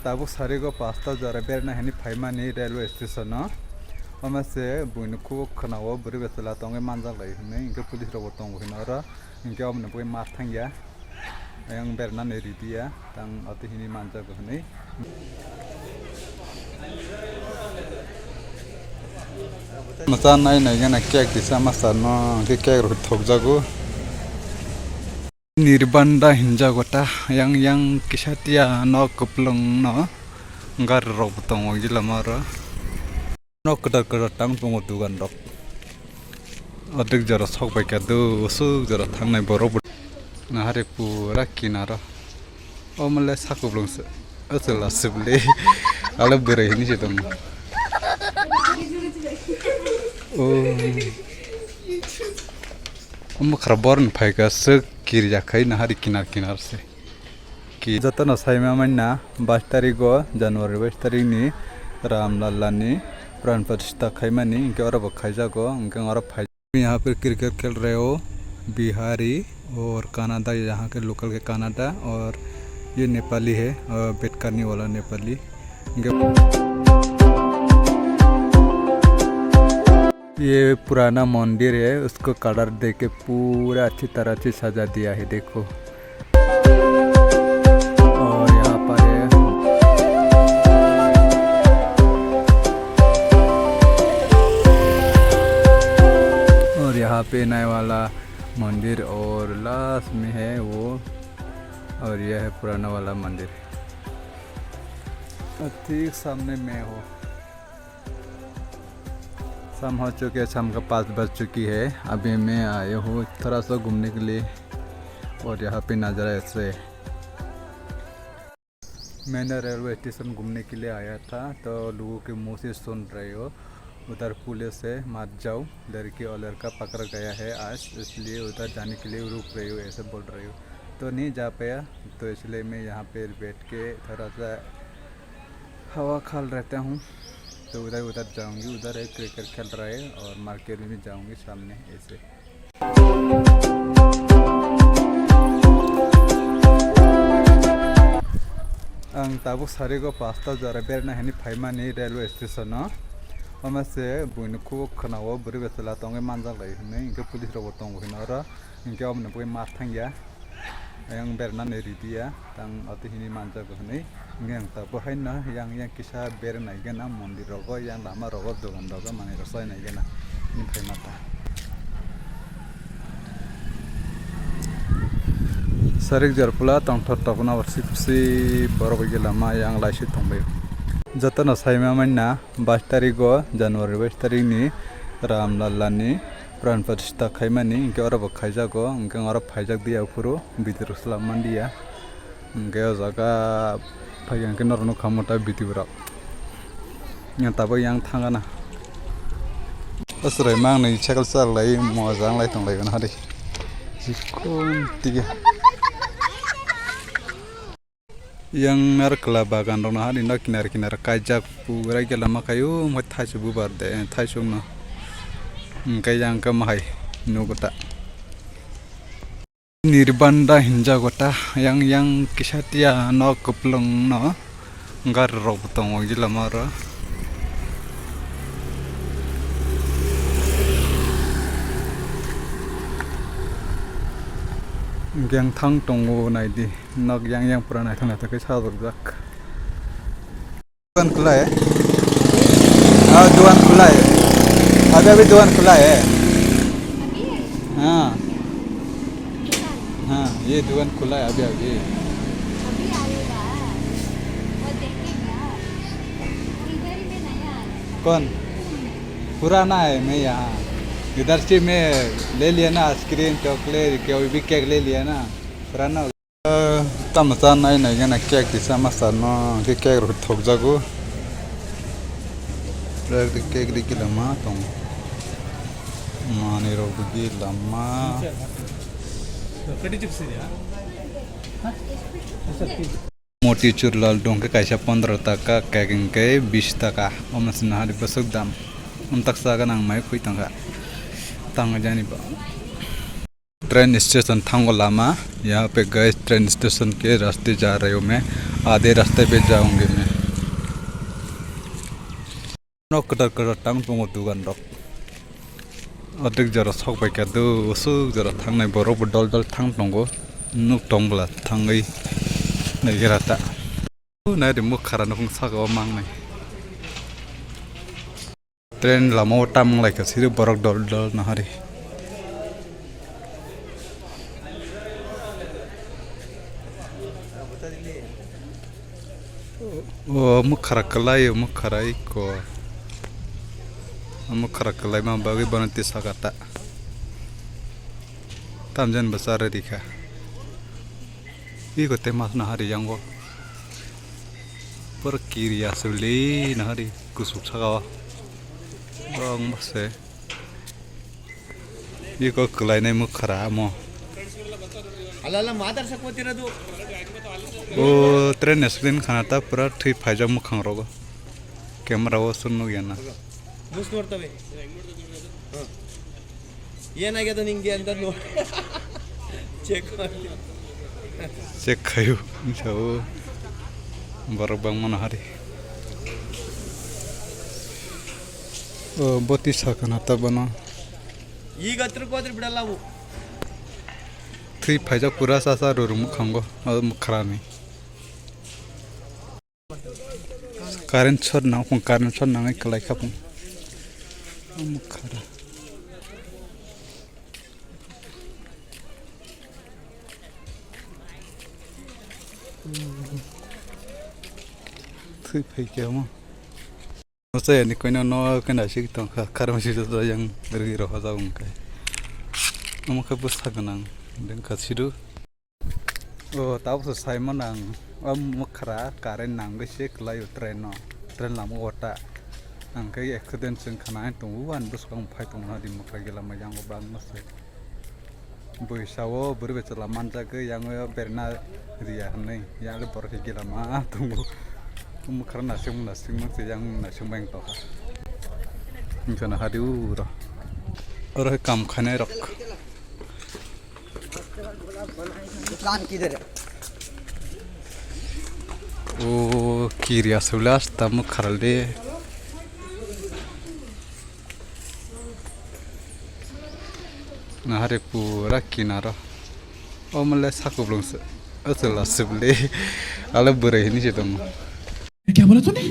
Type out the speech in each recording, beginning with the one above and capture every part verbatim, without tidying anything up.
Tabuk sarigo pasta jora berna hini phaimani railway station o. Omo se buino khubuk khwnao bwrwi bwsala tongwi manjak lai hwnwi, hinkhe police rokbo tongo hino oro, hinkhe oboni bagwi ma thangya. Ayang bernani ready ya, tang ati hini manjago hwnwi. Mwsa nai nai gana cake disa masa no, hinkhe cake rok thokjago. Nirbanda hinjago ta, yang yang kisa tiya no kwplwng no gari rok bo tongo gila maro. Nok kwtal kwtal tang tongo dugan rok. Aduk jora sok bai kha do, usuk jora thangnai borok bo. Nahari pura kinaro. O mole sakublung se. Aswla sibli. Ale bwrwi hini se tongo. O. Omo khara born phaika swk kirya khai nahari kinar kinar se. Ki jotono saima manna bais tarigo January bais tarikni Ram Lallani pran pratishtha khaimani, hinkhe oro bo khaijago, hinkhe oro phai. यहाँ पर क्रिकेट खेल रहे हो बिहारी और कानाडा, यहाँ के लोकल के कानाडा, और ये नेपाली है, अ, बैट करने वाला नेपाली। ये पुराना मंदिर है, उसको कलर दे के पूरा अच्छी तरह से सजा दिया है, देखो। और यहाँ पर है। और यहाँ पे नया वाला मंदिर और लास्ट में है वो, और यह है पुराना वाला मंदिर। और ठीक सामने में हो। शाम हो चुके, शाम का पाँच बज चुकी है। अभी मैं आया हूँ थोड़ा सा घूमने के लिए और यहाँ पे नज़ारा ऐसे है। मैंने रेलवे स्टेशन घूमने के लिए आया था, तो लोगों के मुंह से सुन रहे हो, उधर पुलिस है, मत जाओ, लड़की और लड़का पकड़ गया है आज, इसलिए उधर जाने के लिए रुक रही हो, ऐसे बोल रही हो। तो नहीं जा पाया, तो इसलिए मैं यहाँ पे बैठ के थोड़ा सा हवा खा लेता हूँ। तो उधर, उधर जाऊँगी, उधर एक क्रिकेट खेल रहा है और मार्केट में भी जाऊँगी सामने ऐसे। Ang tabuk sarigo pasta jora berna hini phaimani railway station o. Omo se buino khubuk khwnao bwrwi bwsala tongwi manjak lai hwnwi, hinkhe police rokbo tongo hino oro, hinkhe oboni bagwi ma thangya. Ayang bernani ready ya, tang ati hini manjago hwnwi. Hinkhe ang tabuk haino yang yang kisa bere nai gana mondir rogo, yang lama rogo, dogan rogo, manwi rok chai nai gana. Hini phai mata. Sarik jor pula tongthor tokna bo sip sip borok bai lama yang laisi tongbai. Jotono saima manna bais tarigo January bais tarikni Ram Lallani pran pratishtha khaimani, hinkhe oro bo khaijago, hinkhe oro phaijak diya phuru video rok slam mandiya. Hinkhe o jaga phai hinkhe norok nukha mota video rok. Yang tabuk yang thangana. O chwrai mangnwi cycle chalaklai moja wnglai tonglaio na hari. Chikon tigi. Yang narikla bagan rok no hari no kinar kinar kaijak pura gela ma kaio, omo thaichuk bubar de, eh, thaichuk no. Hinkhe yang khe mahai nugo ta. Nirbanda hinjago ta, yang yang kisa tiya no kwplwng no gari rok bo tongo gila maro. Hinkhe ang thang tongo naidi. Nok yang yang pura naithok naithok khe sajokjak. दुकान खुला है? हाँ, दुकान खुला है। अभी अभी दुकान खुला है। हाँ। हाँ, ये दुकान खुला है अभी अभी। कौन? पुराना है, मैं यहाँ। इधर से मैं ले लिया ना आइसक्रीम, चॉकलेट, कोई भी केक ले लिया ना। पुराना हो गया। Tamo cha nai nai gana cake disa masa no, hwnkhe cake rok thokjago. Cake di, cake di gila ma tong. Manwi rok bo gila ma. Motichur lal dong khe kaisa pondro taka, cake hwnkhe bish taka. Omo se nahari bwswk dam. Amtak cha gana ang mai khwi tongkha. Tangwi jani bo. Train station thango lama, यहाँ पे गए train station के रास्ते जा रहे हो मैं। आधे रास्ते पे जाऊंगे मैं। Nok kwtal kwtal tang tongo dugan rok. Aduk jora sok bai kha do, usuk jora thangnai borok bo dol dol thang tongo. Nuk tong bwla thangwi naigira ta. Nai ri mukhara nukung saka o mangnai. Train lama o tam wng lai kha siri borok dol dol nahari. O mukhara kwlai, o mukhara iko. O mukhara kwlai ma bagwi bono tisa kata. Tamjani bwsa rwdi kha. Iko tei mas nahari yango. Pura kiri aswk le nahari kusuk saka o. Borok wng bwse. Iko kwlainai mukhara amo. Ala ala madar sakwa tira do. O train accident khana ta pura thwi phaijak mukhang rogo. Camera o swn nukya na. Mus norta be. Yan agya to ningdi andar no. Check kar. Check khayu. Sao. Borok bangmano hari. O boti sakana ta bono. Yi gatru kwadru bidalabu. Thwi phaijak pura sasa ruru mukhango. O mukhrani. Current short nang phung, current short nangwi kwlai kha phung. Omo khara. Thwi phai khe omo. Ocha yani koino no kena sik tong kha, current si to yang rwi rohajak wng khe. Omo khe bwsa gwnang deng kha sidu. O, tabukhe saimano ang, o mwkhra current nangwi se kwlaio train no, train lama o ta. Ang khe accident se wngkha nai tongo, ani bwskango phai tongmani mwkhra gila mai yango bangma se. Bui sao bwrwi bai chwla manjagwi yango berna riya hwnwi, yang le borok khe gila ma tongo. Mwkhra naisingma naisingma se yang naisingma wng tongkha. Wngkha na hadi uro. Oro hai kam khainai rok. O kiri aswk le asta mwkhra le. Nahari pura kinaro. Omo le sakublung se. Aswk aswk le. Ale bwrwi hinwi se tongo. Kya bola tune?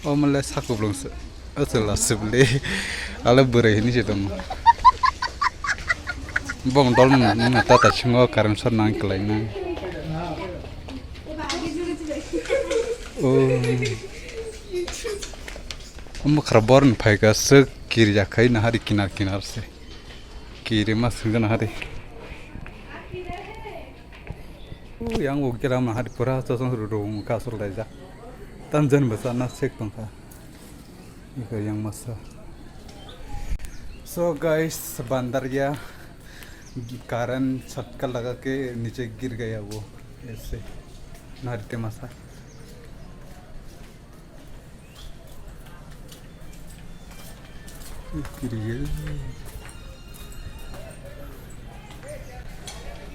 Omo le sakublung se. Aswk aswk le. Ale bwrwi hinwi se tongo. Bong dol no tata singo current short nang kwlai nang. O. Omo khara born phaika swk kiri yakhai nahari kinar kinar se. Kiri ma swngja nahari. O yang o gira nahari pura chosong rung ka aswk laijak. Tamjani bwsa na sek tongkha. Iko yang masa. So guys, bandar ya current झटका लगा के नीचे गिर गया वो ऐसे नारी तमाशा। गिर गया।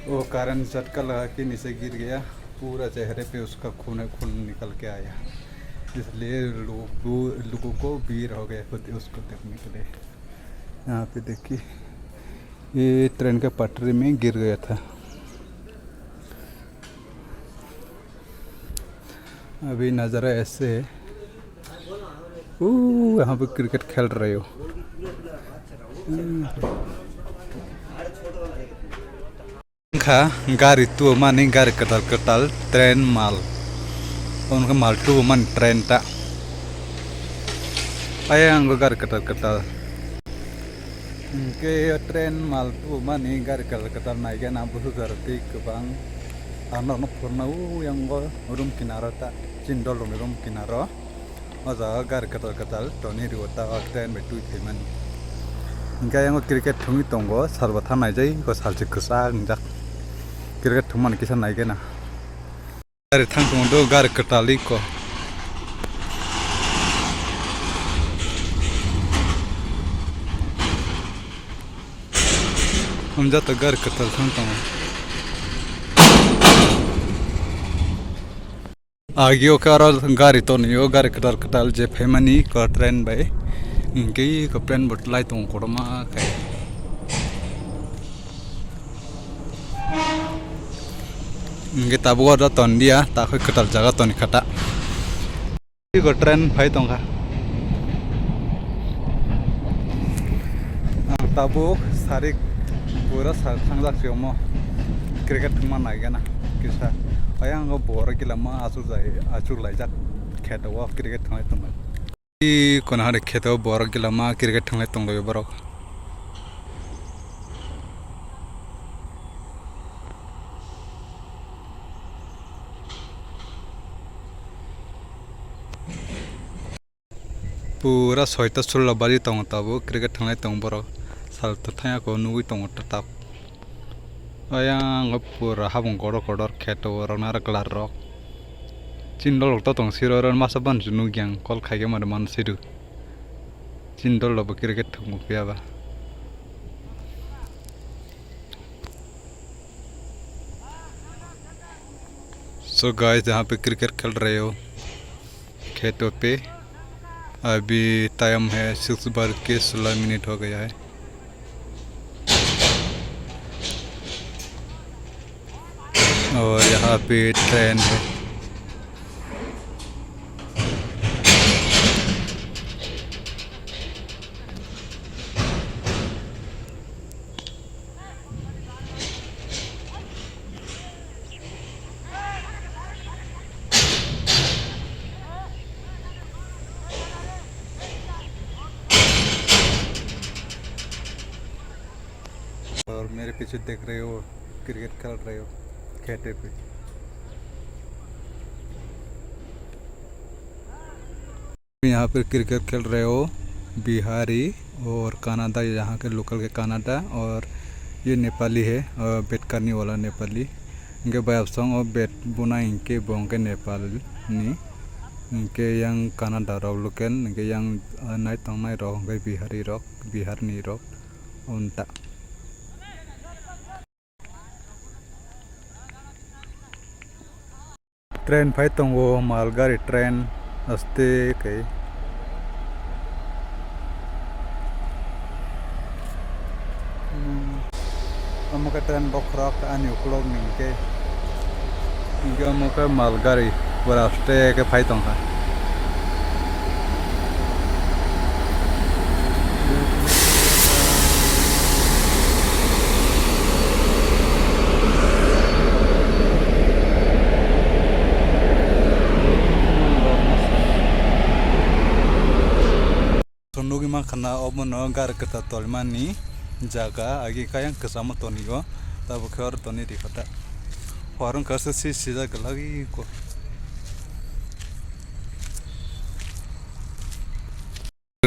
वो करंट झटका लगा के नीचे गिर गया, पूरा चेहरे पे उसका खून, खून निकल के आया, इसलिए लोगों, लोगों को भीड़ हो गया खुद उसको देखने के लिए। यहाँ पे देखिए, ये ट्रेन के पटरी में गिर गया था। अभी नज़ारा ऐसे है। ऊ, यहाँ पे क्रिकेट खेल रहे हो। हम्म। Wngkha gari tubumani, gari kwtal kwtal train mal. Omo khe mal tubumani train ta. Ayang gari kwtal kwtal. Hwnkhe o train mal tubumani gari kwtal kwtal naikhe na busu jora twi kwbang. Ang norokno phunukna o yango room kinaro ta, chini dolrokni room kinaro. O jaga gari kwtal kwtal toni rio ta, o train bai twi phaimani. Hwnkhe ayang o cricket thwngwi tongo, salbo tha naijai, eko salchi kwchak wngjak. Cricket thwngmani kisa naikhe na. Gari thang tongo do, gari kwtal iko. Hamjata gari kwtal thang tongo. Agio khe oro gari tonio, gari kwtal kwtal je phaimani ko train bai. Hinkhe ko train bo lai tongo kotorma khe. Hinkhe tabuk oro tondia, takhoi kwtal jaga toni kha ta. Ko train phai tongkha. Ang tabuk sarik pura sa-, thangjak si omo. Cricket thwngma naigana kisa. Ayang o bor gilama achuk jai, achuk laijak kheto o cricket thwnglai tongmani. I kono hade kheto borok gilama cricket thwnglai tonglaio borok. Pura soita sullo baji tongo tabuk, cricket thwnglai tongo borok. Sal to thangya ko nugui tongo tatak. Ayang pura habung kotor kotor kheto borok naro kwlar rok. Chini dolrok to tong siro oro masa ban chu nukya ang call khaikhe mari man sidu. Chini dolrok bo cricket thwngmung phiya ba. So guys, यहाँ पे क्रिकेट खेल रहे हो खेतों पे। अभी टाइम है सिक्स बज के सोलह मिनट हो गया है। और यहाँ पे ट्रेन है। और मेरे पीछे देख रहे हो, क्रिकेट खेल रहे हो खेते पे। यहाँ पर क्रिकेट खेल रहे हो बिहारी और कनाडा, यहाँ के लोकल के कनाडा, और ये नेपाली है, और बैट करने वाला नेपाली। इनके बाय अपसंग और बैट बुना इनके बोंग के नेपाल नी, इनके yang कनाडा रॉक लोकल, इनके yang, अ, नाइट नाइट रॉक, इनके बिहारी रॉक, बिहार नी रॉक, उनता। Train phai tongo, mal gari train aste khe. Hmm. Omo khe train bokhorok ani ukulok ni hwnkhe. Hwnkhe omo khe mal gari pura aste khe phai tongkha. Nugwi mankha na obono gari kwtal tolmani jaga, agi khe ayang kwchama tonio, tabuk khe oro tonwi rikha ta. Hor wngkha se si sijak glak iko.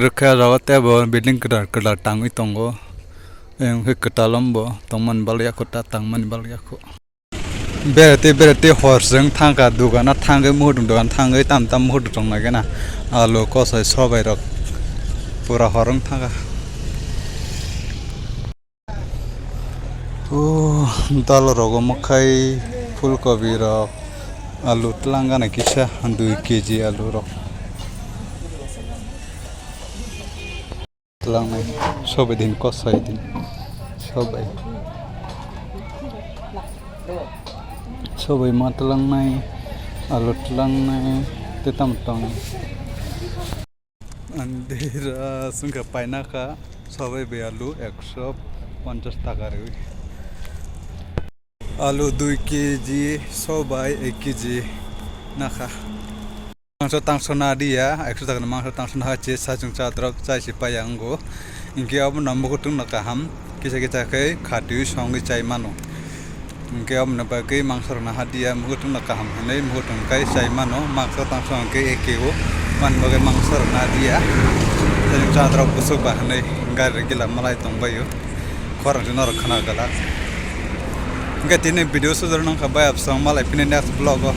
Rwkhe o jaga tei bo building kwtal kwtal tangwi tongo. Ayang khe kwtal ombo tongmani bagwi yakho ta tangmani bagwi yakho. Berete berete hor se wng thangkha, dogano thangwi muitung dogano thangwi tam tam muitung tongna gana alu kosoi sobai rok pura hor wng thangkha. O dal rok omo khai phulkobi rok alu twlang gana kisa dui keji alu rok. Tlangnai sobai din kosoi din sobai sobai ma tlangnai alu tlangnai tetam tong. Andira sungkha paina kha sobai bai alu ekso ponchas taka rewi. Alu dui keji, sobai ek keji nakha. Mangso tangso na diya, ekso taka ni mangso tangso nakha, che sa chwng cha drop chai se paya wngo. Hinkhe obo no mukutung no kaham kisa kisa khe khatwi songwi chai mano. Hinkhe obo no bagwi mangso rok naha diya, mukutung no kaham hinwi mukutung kai chai mano. Mangso tangso hinkhe eke o man bagwi mangso rok naha diya. Sa chwng cha drop bwswk ba hinwi gari rok gila malai tong baio. Khorang se norok khna gala. Hingke tini video sujaro nangkha bai absong malai pini next vlog o.